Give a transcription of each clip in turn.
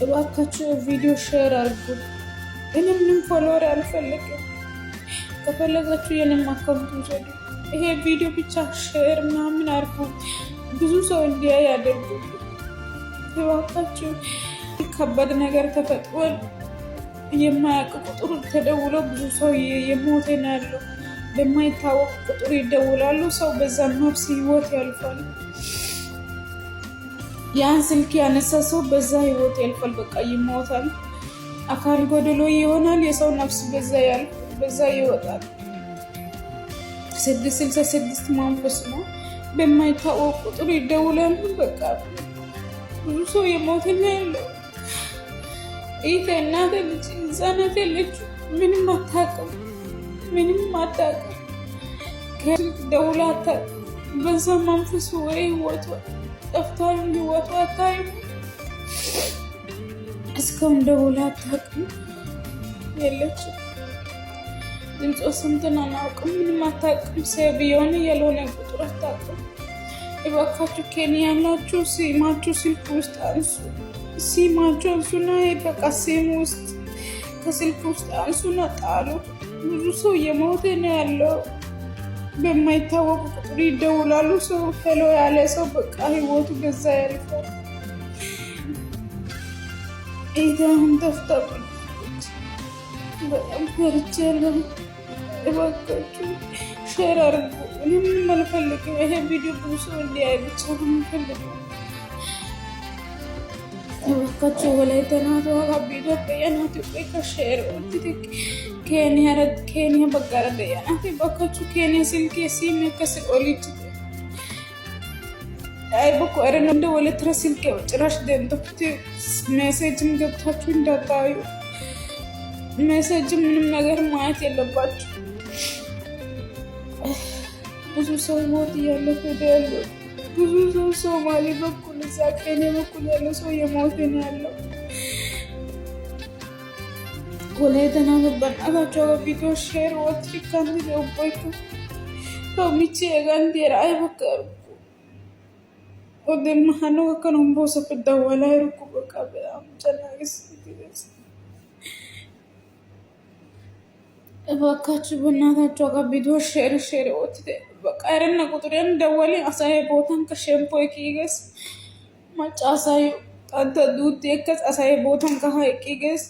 እባካችሁ ቪዲዮ share አድርጉ። እኔ ምንም follower አልፈልግም። ከፈለጋችሁ የኔም account ውሰዱ። ይሄ ቪዲዮ ብቻ share ምናምን አድርጉ፣ ብዙ ሰው እንዲያይ ያደርጉ። እባካችሁ ከባድ ነገር ተፈጥሯል። የማያውቅ ቁጥር ተደውሎ ብዙ ሰው የሞተ ነው ያለው። በማይታወቅ ቁጥር ይደውላሉ። ሰው በዛ ነፍስ ህይወት ያልፋል። ያን ስልክ ያነሳ ሰው በዛ ህይወት ያልፋል። በቃ ይሞታል። አካል ጎደሎ ይሆናል። የሰው ነፍስ በዛ ያልፋል፣ በዛ ይወጣል። 666 መንፈስ ነው። በማይታወቅ ቁጥር ይደውላሉ። በቃ ብዙ ሰው የሞተ ነው ያለው። ይህ እናተ ልጅ ህጻናት የለችው፣ ምንም አታውቅም፣ ምንም አታውቅም። ከስልክ ደውላ አታውቅም። በዛ መንፈስ ወይ ህይወቷ ጠፍታ ህይወቷ አታይም። እስካሁን ደውላ አታውቅም፣ የለችም። ድምጿ ሰምተን አናውቅም። ምንም አታውቅም። Save የሆነ ያልሆነ ቁጥር አታውቅም። እባካችሁ ኬንያ ያላችሁ ሲማችሁ ስልክ ውስጥ አንሱ፣ ሲማችሁ አንሱና በቃ ሲም ውስጥ ከስልክ ውስጥ አንሱና ጣሉ። ብዙ ሰው እየሞተ ነው ያለው። በማይታወቅ ቁጥር ይደውላሉ። ሰው hello ያለ ሰው በቃ ህይወቱ በዛ ያልፋል። ይህ አሁን ጠፍታብኛለች። በጣም ፈርቻለሁ። እባካችሁ share አድርጉ። እኔ ምንም አልፈልግም። ይሄ ቪዲዮ ብዙ ሰው እንዲያይ ብቻ ነው የምፈልገው። እባካችሁ ወላይታ ናቱ ኢትዮጵያ ናቱ share ኬንያ baggara de'iya naati እባካችሁ ኬንያ ስልኬ ሲም ከስል ኦሊችቴ aybakko erenna እንደ ወለትራ ስልኬ ጭራሽ ደንቶፍቴ message ም ገብታችሁ እንዳታዩ። Message ምንም ነገር ማየት የለባችሁ። ብዙ ሰው ሞት እያለፈ ያለው፣ ብዙ ሰው ሶማሌ በኩል እዛ ኬንያ በኩል ያለው ሰው እየሞተ ነው ያለው። ወላይታ ናቱ በእናታችሁ ቪዲዮ share oottidi kanttite ubbaykka. Tawu michchiya hegan diyara aybakka erukku. Odenna hanno gakkanawu boosappe dawala erukku በቃ በጣም ጨናቅስ። እባካችሁ በእናታችሁ hagaa ቪዲዮ share share oottite. በቃ erenna quxuriyan dawalin asay he bootankka shemppoy kiyiges. Macca asay xantta duutti ekkees. Asay he bootankka hayqqiiges.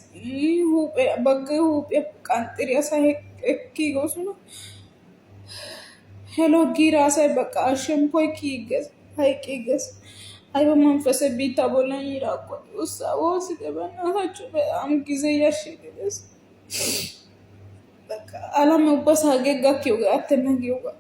Huuphe baggay huuphiya qanxxiri asay ekkiigoosona. Hello giira asay በቃ shemppoy kiyiiges, hayqqiiges. አይበ መንፈሰ biittaa bollan yiiraakko Xoossaa woossite በእናታችሁ። በጣም ጊዜ ያሸግደስ በቃ alame ubbasaa hagee gakkiyogee attenna giyogaa.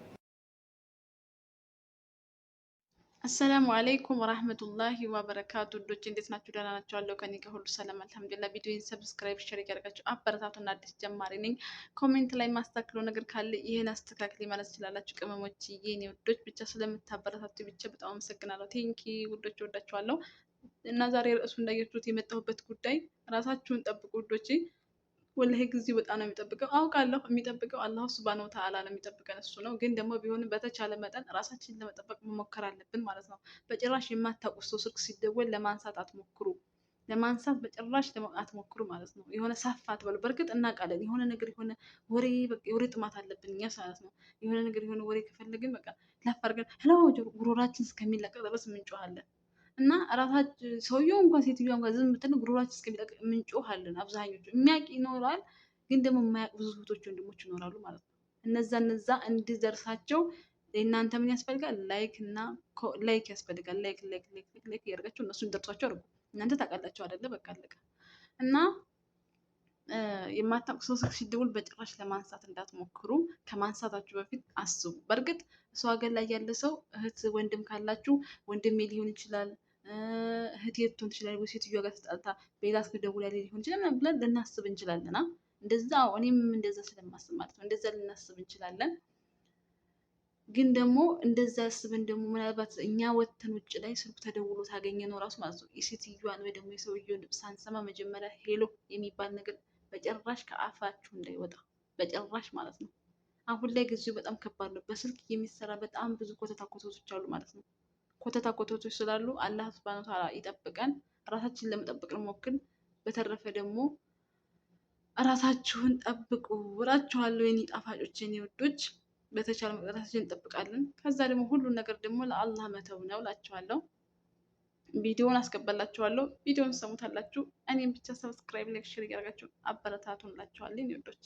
አሰላሙ አለይኩም ወራህመቱላሂ ወበረካቱ። ውዶች እንዴት ናችሁ? ደህና ናችሁ? አለሁ ከእኔ ጋር ሁሉ ሰላም አልሐምዱሊላህ። ቪዲዮን subscribe፣ share እያደረጋችሁ አበረታቱና አዲስ ጀማሪ ነኝ። Comment ላይ ማስተካክለው ነገር ካለ ይህን አስተካክል ማለት ትችላላችሁ። ቅመሞች የኔ ውዶች ብቻ ስለምታበረታቱ ብቻ በጣም አመሰግናለሁ። Thank you ውዶች፣ ወዳችኋለሁ። እና ዛሬ ርዕሱ እንዳያችሁት የመጣሁበት ጉዳይ ራሳችሁን ጠብቁ ውዶቼ። ወላሂ ጊዜው በጣም ነው የሚጠብቀው። አውቃለሁ የሚጠብቀው አላሁ ሱብሃነሁ ወተዓላ ነው የሚጠብቀን እሱ ነው። ግን ደግሞ ቢሆንም በተቻለ መጠን ራሳችንን ለመጠበቅ መሞከር አለብን ማለት ነው። በጭራሽ የማታውቁት ሰው ስልክ ሲደወል ለማንሳት አትሞክሩ። ለማንሳት በጭራሽ አትሞክሩ ማለት ነው። የሆነ ሳፋ አትበሉ። በእርግጥ እናውቃለን የሆነ ነገር የሆነ ወሬ የወሬ ጥማት አለብን እኛ ማለት ነው። የሆነ ነገር የሆነ ወሬ ከፈለግን በቃ ላፍ አድርገን hello ጉሮሯችን እስከሚለቀቅ ድረስ እንጮሃለን። እና ራሳችን ሰውየው እንኳን ሴትዮዋ እንኳን ዝም ብትል ጉሮሯችን እስከሚለቅ እንጮሃለን። አብዛኞቹ የሚያውቅ ይኖራል፣ ግን ደግሞ የማያውቅ ብዙ እህቶች ወንድሞች ይኖራሉ ማለት ነው። እነዛ እንዲደርሳቸው እናንተ ምን ያስፈልጋል? Like እና like ያስፈልጋል። Like like like like እያደረጋችሁ እነሱ እንዲደርሷቸው አድርጉ። እናንተ ታውቃላችሁ አይደለ? በቃ አለቀ። እና የማታውቁ ሰው ስልክ ሲደውል በጭራሽ ለማንሳት እንዳትሞክሩ። ከማንሳታችሁ በፊት አስቡ። በእርግጥ ሰው ሀገር ላይ ያለ ሰው እህት ወንድም ካላችሁ ወንድሜ ሊሆን ይችላል፣ እህቴ ልትሆን ትችላለች፣ ወይ ሴትዮዋ ጋር ተጣልታ በሌላ ስልክ ደውላ ሊሆን ይችላል ብለን ልናስብ እንችላለን። እንደዛ እኔም እንደዛ ስለማስብ ማለት ነው። እንደዛ ልናስብ እንችላለን። ግን ደግሞ እንደዛ አስበን ደግሞ ምናልባት እኛ ወተን ውጭ ላይ ስልኩ ተደውሎ ታገኘ ነው ራሱ ማለት ነው። የሴትዮዋን ወይ ደግሞ የሰውየውን ድምፅ ሳንሰማ መጀመሪያ hello የሚባል ነገር በጭራሽ ከአፋችሁ እንዳይወጣ በጭራሽ ማለት ነው። አሁን ላይ ጊዜው በጣም ከባድ ነው። በስልክ የሚሰራ በጣም ብዙ ኮተታ ኮተቶች አሉ ማለት ነው። ኮተታ ኮተቶች ስላሉ አላህ ሱብሃነሁ ወተዓላ ይጠብቀን። ራሳችንን ለመጠበቅ እንሞክር። በተረፈ ደግሞ ራሳችሁን ጠብቁ እላችኋለሁ የኔ ጣፋጮች፣ የኔ ውዶች። በተቻለ መጠን ራሳችንን እንጠብቃለን። ከዛ ደግሞ ሁሉን ነገር ደግሞ ለአላህ መተው ነው እላችኋለሁ። ቪዲዮውን አስገባላችኋለሁ። ቪዲዮውን ሰሙታላችሁ። እኔም ብቻ subscribe፣ like፣ share እያደረጋችሁ አበረታቱን እላችኋለሁ የኔ ውዶች።